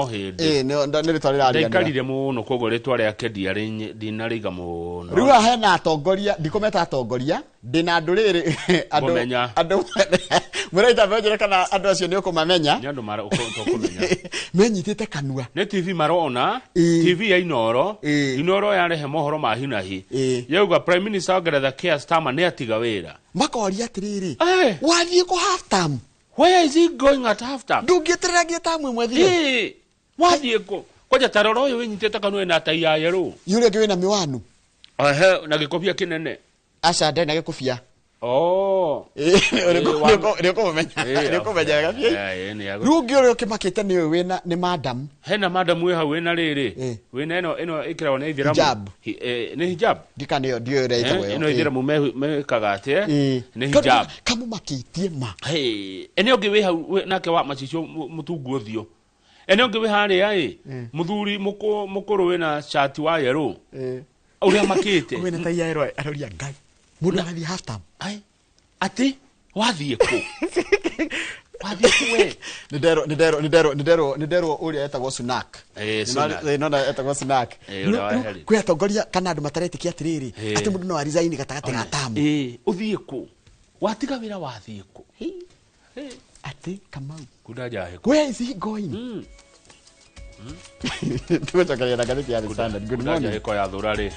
Hĩndĩ. Ĩĩ, nĩ rĩtwa rĩrariganĩra. Ndaikarire mũno, koguo rĩtwa rĩake ndinarĩiga mũno. Rĩu haha hena atongoria, ndikũmeta atongoria, ndĩna andũ rĩrĩ andũ Ngũmenya. Andũ mũraita menjere kana andũ acio nĩ ũkũmamenya. Nĩ andũ tũkũmenya. Menyitĩte kanua. Nĩ TV marona. TV ya Inoro. Inoro yarehe mohoro ma hinahi. Yauga Prime Minister wa Ngeretha Keir Starmer nĩ atiga wĩra. Makoria atĩrĩrĩ, wathiĩ kũ half term? Where is he going at half term? Ndũngĩeterera nginya tamu ĩmwe thire. Wathiĩ kũ? Kwanja ta rora ũyũ wĩnyitĩte kanua ena tai ya yellow. Yũrĩa ũngĩ wĩna mĩwanu. Ehe, na gĩkobia kĩnene. Aca, ndarĩ na gĩkobia. Oh. Nĩ ũkũmũmenya. Nĩ ũkũmenya wega biũ. Rĩu ũngĩ ũrĩa ũkĩmakĩte nĩ ũyũ wĩna nĩ madam. Hena madam wĩ hau wĩna rĩrĩ. Wĩna ĩno ĩkĩragwo nĩ aithĩramu. Hijab. Nĩ hijab. Ndika nĩyo ndiũĩ ũrĩa ĩtagwo ĩyo. Ĩno aithĩramu mekaga atĩa? Nĩ hijab. Kamũmakĩtie ma. Ene ũngĩ wĩ hau nake wa macicio mũtungu ũthiũ. Ene ũngĩ wĩ harĩa ĩ. Mũthuri mũkũrũ wĩna cati wa yellow. Ũrĩa makĩte. Wĩna tai ya yellow aroria Ngai. Mũndũ agathiĩ half term. Ai. Atĩ wathiĩ kũ? Wathiĩ kũ we? Nĩ nderwo nĩ nderwo nĩ nderwo nĩ nderwo ũrĩa etagwo Sunak. Sunak. Nona etagwo Sunak. Ũrĩa wa Heri. Kwĩ atongoria kana andũ mataretĩkia atĩrĩrĩ, atĩ mũndũ no aresign gatagatĩ ga tamu. Ũthiĩ kũ? Watiga wĩra wathiĩ kũ? Atĩ Kamau. Kunda njahĩ. Where is he going? Tũgũcokeria na ngathĩti ya The Standard. Good Kunda morning. njahĩ ko yathũra rĩ.